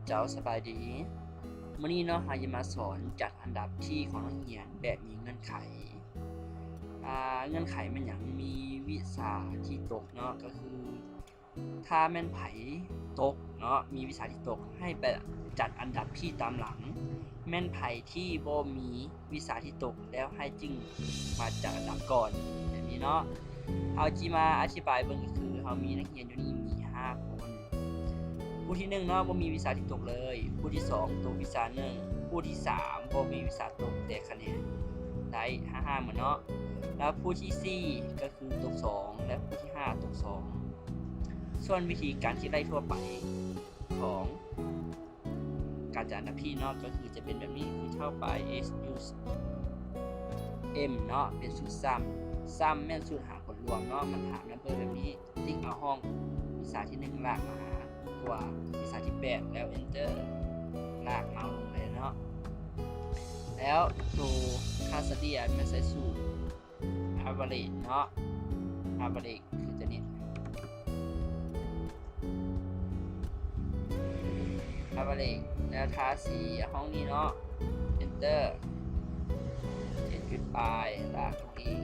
ເຈົ້າ ສະບາຍດີ. ມື້ນີ້ເນາະ ເຮົາຈະມາສອນຈັດອັນດັບທີ່ຂອງນັກຮຽນແບບມີເງື່ອນໄຂ. ອ່າ ເງື່ອນໄຂແມ່ນຫຍັງ? ມີວິຊາທີ່ຕົກເນາະ ກໍຄື ຖ້າແມ່ນໃຜຕົກເນາະ ມີວິຊາທີ່ຕົກ ໃຫ້ໄປຈັດອັນດັບທີ່ຕາມຫຼັງ. ແມ່ນໃຜທີ່ບໍ່ມີວິຊາທີ່ຕົກແລ້ວ ໃຫ້ຈຶ່ງມາຈັດອັນດັບກ່ອນ ແບບນີ້ເນາະ. ເຮົາຊິມາອະທິບາຍເບິ່ງ ກໍຄືເຮົາມີນັກຮຽນຢູ່ນີ້ມີຫ້າຄົນ. ຜູ້ທີໜຶ່ງເນາະ ບໍ່ມີວິຊາທີ່ຕົກເລີຍ. ຜູ້ທີສອງຕົກວິຊາໜຶ່ງ. ຜູ້ທີສາມບໍ່ມີວິຊາຕົກ ແຕ່ຄະແນນໄດ້ຫ້າຫ້າໝົດເນາະ. ແລ້ວຜູ້ທີສີ່ກໍຄືຕົກສອງ ແລະ ຜູ້ທີຫ້າຕົກສອງ. ສ່ວນວິທີການຄິດໄລ່ທົ່ວໄປຂອງການຈັດອັນດັບທີ່ເນາະ ກໍຄືຈະເປັນແບບນີ້ ຄືເທົ່າໄປ S U M ເນາະ ເປັນສູດຊຳ. ຊຳແມ່ນສູດຫາຜົນລວມເນາະ ມັນຖາມນຳເບີແບບນີ້ ຕິກເອົາຫ້ອງວິຊາທີໜຶ່ງລາກມາຫາຕົວວິຊາທີແປດ ແລ້ວ Enter ລາກເມົາສ໌ລົງໄປເນາະ. ແລ້ວໂຕຄ່າສະເລ່ຍແມ່ນໃຊ້ສູດ average ເນາະ average ຄືຕົວນີ້ average ແລ້ວທາສີຫ້ອງນີ້ເນາະ Enter ເຈັດຈຸດປາຍ ລາກລົງອີກ.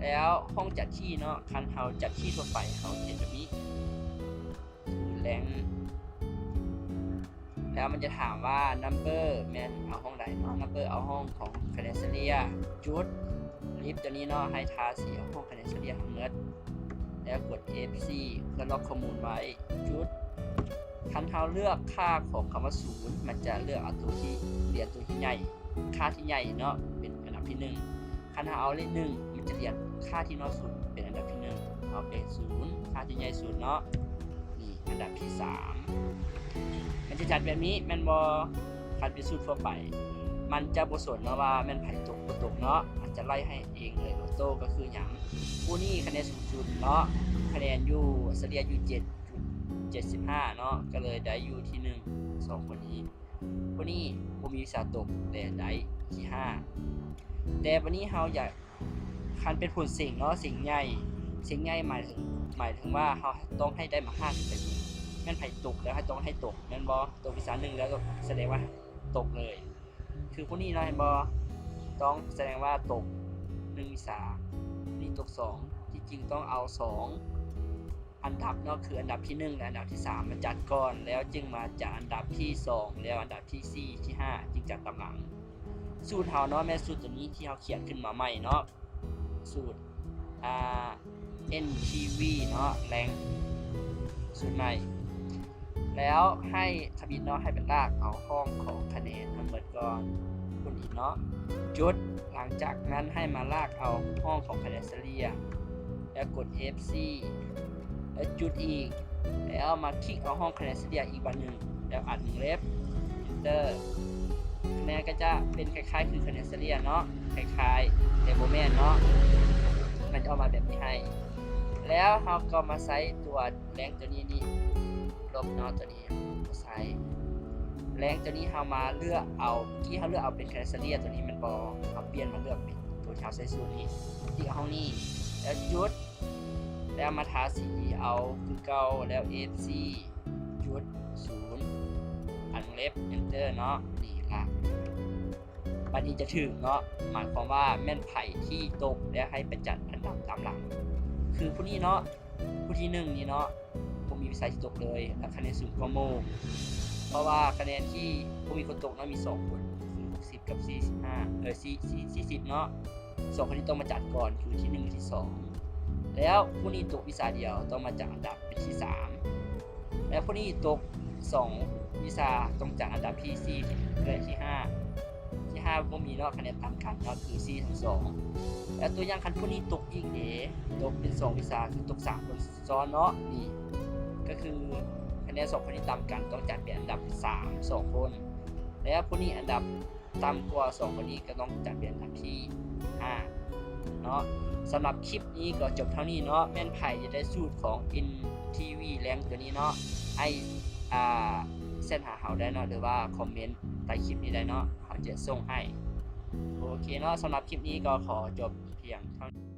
ແລ້ວຫ້ອງຈັດທີ່ເນາະ ຄັນເຮົາຈັດທີ່ທົ່ວໄປ ເຮົາຈະເຮັດແບບນີ້ ຄື rank ແລ້ວມັນຈະຖາມວ່າ number ແມ່ນເອົາຫ້ອງໃດເນາະ number ເອົາຫ້ອງຂອງຄະແນນສະເລ່ຍ ຈຸດ list ຕົວນີ້ເນາະ ໃຫ້ທາສີເອົາຫ້ອງຄະແນນສະເລ່ຍທັງໝົດ ແລ້ວກົດ F four ເພື່ອລັອກຂໍ້ມູນໄວ້ ຈຸດ. ຄັນເຮົາເລືອກຄ່າຂອງຄຳວ່າ ศูນ ມັນຈະເລືອກເອົາຕົວທີ່ ລຽນຕົວທີ່ໃຫຍ່ ຄ່າທີ່ໃຫຍ່ເນາະ ເປັນອັນດັບທີໜຶ່ງ. ຄັນເຮົາເອົາເລກໜຶ່ງ ມັນຈະລຽນຄ່າທີ່ນ້ອຍສຸດເປັນອັນດັບທີໜຶ່ງ ເອົາເປັນສູນ ຄ່າທີ່ໃຫຍ່ສຸດເນາະ ນີ້ອັນດັບທີສາມ. ມັນຈະຈັດແບບນີ້ແມ່ນບໍ່? ຄັນເປັນສູດທົ່ວໄປ ມັນຈະບໍ່ສົນເນາະວ່າແມ່ນໃຜຕົກບໍ່ຕົກເນາະ ມັນຈະໄລ່ໃຫ້ເອງເລີຍໂອໂຕ້. ກໍຄືຫຍັງ? ຜູ້ນີ້ຄະແນນສູງສຸດເນາະ ຄະແນນຢູ່ ສະເລ່ຍຢູ່ ເຈັດຈຸດເຈັດສິບຫ້າເນາະ ກໍເລີຍໄດ້ຢູ່ທີໜຶ່ງ ສອງຄົນນີ້. ຜູ້ນີ້ບໍ່ມີວິຊາຕົກ ແຕ່ໄດ້ທີຫ້າ. ແຕ່ບັດນີ້ເຮົາຢາກ ຄັນເປັນຜົນເສັງເນາະ ເສັງໃຫຍ່ ເສັງໃຫຍ່ໝາຍເຖິງ ໝາຍເຖິງວ່າເຮົາຕ້ອງໃຫ້ໄດ້ມາກຫ້າຂຶ້ນໄປອີກ. ແມ່ນໃຜຕົກແລ້ວເຮົາຕ້ອງໃຫ້ຕົກແມ່ນບໍ່? ຕົກວິຊາໜຶ່ງແລ້ວສະແດງວ່າຕົກເລີຍ ຄືຜູ້ນີ້ເນາະ ເຫັນບໍ່? ຕ້ອງສະແດງວ່າຕົກໜຶ່ງວິຊາ ນີ້ຕົກສອງ ທີ່ຈິງຕ້ອງເອົາສອງ ອັນດັບເນາະ ຄືອັນດັບທີໜຶ່ງ ແລະ ອັນດັບທີສາມມາຈັດກ່ອນ ແລ້ວຈຶ່ງມາຈັດອັນດັບທີສອງ ແລ້ວອັນດັບທີສີ່ ທີຫ້າ ຈຶ່ງຈັດຕາມຫຼັງ. ສູດເຮົາເນາະ ແມ່ນສູດຕົວນີ້ທີ່ເຮົາຂຽນຂຶ້ນມາໃໝ່ເນາະ ສູດ ອ່າ NTV ເນາະ rank ສູດໃໝ່. ແລ້ວໃຫ້ທຳອິດເນາະ ໃຫ້ໄປລາກເອົາຫ້ອງຂອງຄະແນນທັງໝົດກ່ອນ ຄູນອີກເນາະ ຈຸດ. ຫຼັງຈາກນັ້ນໃຫ້ມາລາກເອົາຫ້ອງຂອງຄະແນນສະເລ່ຍ ແລ້ວກົດ F four ແລ້ວຈຸດອີກ ແລ້ວມາຄລິກເອົາຫ້ອງຄະແນນສະເລ່ຍອີກບາດໜຶ່ງ ແລ້ວອັດວົງເລັບ Enter. ຄະແນນກໍຈະເປັນຄ້າຍໆຄືຄະແນນສະເລ່ຍເນາະ ຄ້າຍໆ ແຕ່ບໍ່ແມ່ນເນາະ ມັນຈະອອກມາແບບນີ້ໃຫ້. ແລ້ວເຮົາກໍມາໃຊ້ຕົວ rank ຕົວນີ້ນີ້ ລົບເນາະ ຕົວນີ້ບໍ່ໃຊ້ rank ຕົວນີ້ເຮົາມາເລືອກເອົາ ເມື່ອກີ້ເຮົາເລືອກເອົາເປັນຄະແນນສະເລ່ຍຕົວນີ້ແມ່ນບໍ່? ເຮົາປ່ຽນມາເລືອກເປັນຕົວທີ່ເຮົາໃຊ້ສູດນີ້ ຕິກເອົາຫ້ອງນີ້ ແລ້ວຈຸດ ແລ້ວມາທາສີເອົາຄືເກົ່າ ແລ້ວ F four ຈຸດ ສູນ ອັດວົງເລັບ Enter ເນາະ ນີ້ລະ ບັດນີ້ຈະຖືກເນາະ ໝາຍຄວາມວ່າແມ່ນໃຜທີ່ຕົກ ແລ້ວໃຫ້ໄປຈັດອັນດັບຕາມຫຼັງ ຄືຜູ້ນີ້ເນາະ ຜູ້ທີໜຶ່ງນີ້ເນາະ ບໍ່ມີວິຊາທີ່ຕົກເລີຍ ແລະ ຄະແນນສູງກວ່າໝູ່ ເພາະວ່າຄະແນນທີ່ບໍ່ມີຄົນຕົກເນາະ ມີສອງຄົນ ຄື ຫົກສິບ ກັບ ສີ່ສິບຫ້າ ເອີ ສີ່ສິບ ເນາະ. ສອງຄົນນີ້ຕ້ອງມາຈັດກ່ອນ ຄືທີໜຶ່ງ ທີສອງ ແລ້ວຜູ້ນີ້ຕົກວິຊາດຽວ ຕ້ອງມາຈັດອັນດັບເປັນທີສາມ ແລ້ວຜູ້ນີ້ຕົກສອງວິຊາ ຕ້ອງຈັດອັນດັບທີສີ່ ແລະ ທີຫ້າ ທີຫ້າບໍ່ມີເນາະ ຄະແນນຕຳກັນເນາະ ຄື ສີ່ ທັງສອງ ແລ້ວຕົວຢ່າງຄັນຜູ້ນີ້ຕົກອີກເດ ຕົກເປັນສອງວິຊາ ຄືຕົກສາມຄົນຊ້ອນເນາະ ນີ້ກໍຄືຄະແນນສອງຄົນນີ້ຕຳກັນ ຕ້ອງຈັດເປັນອັນດັບສາມ ສອງຄົນ ແລ້ວຜູ້ນີ້ອັນດັບ ຕ່ຳກວ່າສອງຄົນນີ້ກໍຕ້ອງຈັດເປັນອັນດັບທີຫ້າເນາະ. ສຳລັບຄລິບນີ້ກໍຈົບເທົ່ານີ້ເນາະ. ແມ່ນໃຜຢາກໄດ້ສູດຂອງ NTV rank ຕົວນີ້ເນາະ ໃຫ້ ອ່າ ແຊັດຫາເຮົາໄດ້ເນາະ ຫຼືວ່າຄອມເມັນໃຕ້ຄລິບນີ້ໄດ້ເນາະ ເຮົາຈະສົ່ງໃຫ້. ໂອເຄເນາະ ສຳລັບຄລິບນີ້ກໍຂໍຈົບພຽງເທົ່ານີ້.